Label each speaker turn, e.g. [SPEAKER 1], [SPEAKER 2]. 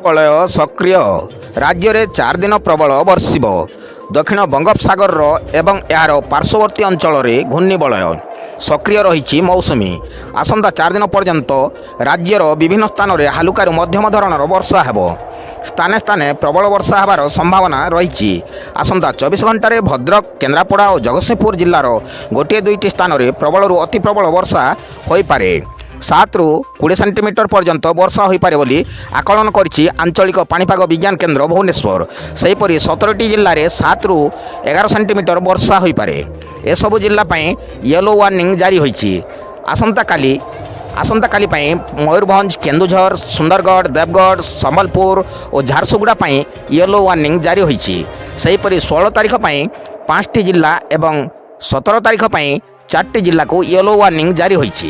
[SPEAKER 1] ବଳୟ ସକ୍ରିୟ। ରାଜ୍ୟରେ 4 ଦିନ ପ୍ରବଳ ବର୍ଷିବ। ଦକ୍ଷିଣ ବଙ୍ଗୋପସାଗରର ଏବଂ ଏହାର ପାର୍ଶ୍ୱବର୍ତ୍ତୀ ଅଞ୍ଚଳରେ ଘୂର୍ଣ୍ଣିବଳୟ। ସକ୍ରିୟ ରହିଛି ମୌସୁମୀ। ଆସନ୍ତା 4 ଦିନ ପର୍ଯ୍ୟନ୍ତ ରାଜ୍ୟର ବିଭିନ୍ନ ସ୍ଥାନରେ ହାଲୁକାରୁ ମଧ୍ୟମ ଧରଣର ବର୍ଷା ହେବ। ସ୍ଥାନେ ସ୍ଥାନେ ପ୍ରବଳ ବର୍ଷା ହେବାର ସମ୍ଭାବନା ରହିଛି। ଆସନ୍ତା 24 ଘଣ୍ଟାରେ ଭଦ୍ରକ, କେନ୍ଦ୍ରାପଡ଼ା ଓ ଜଗତସିଂହପୁର ଜିଲ୍ଲାର ଗୋଟିଏ ଦୁଇଟି ସ୍ଥାନରେ ପ୍ରବଳରୁ ଅତି ପ୍ରବଳ ବର୍ଷା ହୋଇପାରେ। 7ରୁ 20 ସେଣ୍ଟିମିଟର ପର୍ଯ୍ୟନ୍ତ ବର୍ଷା ହୋଇପାରେ ବୋଲି ଆକଳନ କରିଛି ଆଞ୍ଚଳିକ ପାଣିପାଗ ବିଜ୍ଞାନ କେନ୍ଦ୍ର, ଭୁବନେଶ୍ୱର। ସେହିପରି 17ଟି ଜିଲ୍ଲାରେ 7ରୁ 11 ସେଣ୍ଟିମିଟର ବର୍ଷା ହୋଇପାରେ। ଏସବୁ ଜିଲ୍ଲା ପାଇଁ ୟେଲୋ ୱାର୍ଣ୍ଣିଂ ଜାରି ହୋଇଛି। ଆସନ୍ତାକାଲି ପାଇଁ ମୟୂରଭଞ୍ଜ, କେନ୍ଦୁଝର, ସୁନ୍ଦରଗଡ଼, ଦେବଗଡ଼, ସମ୍ବଲପୁର ଓ ଝାରସୁଗୁଡ଼ା ପାଇଁ ୟେଲୋ ୱାର୍ଣ୍ଣିଂ ଜାରି ହୋଇଛି। ସେହିପରି 16 ତାରିଖ ପାଇଁ ପାଞ୍ଚଟି ଜିଲ୍ଲା ଏବଂ 17 ତାରିଖ ପାଇଁ ଚାରିଟି ଜିଲ୍ଲାକୁ ୟେଲୋ ୱାର୍ଣ୍ଣିଂ ଜାରି ହୋଇଛି।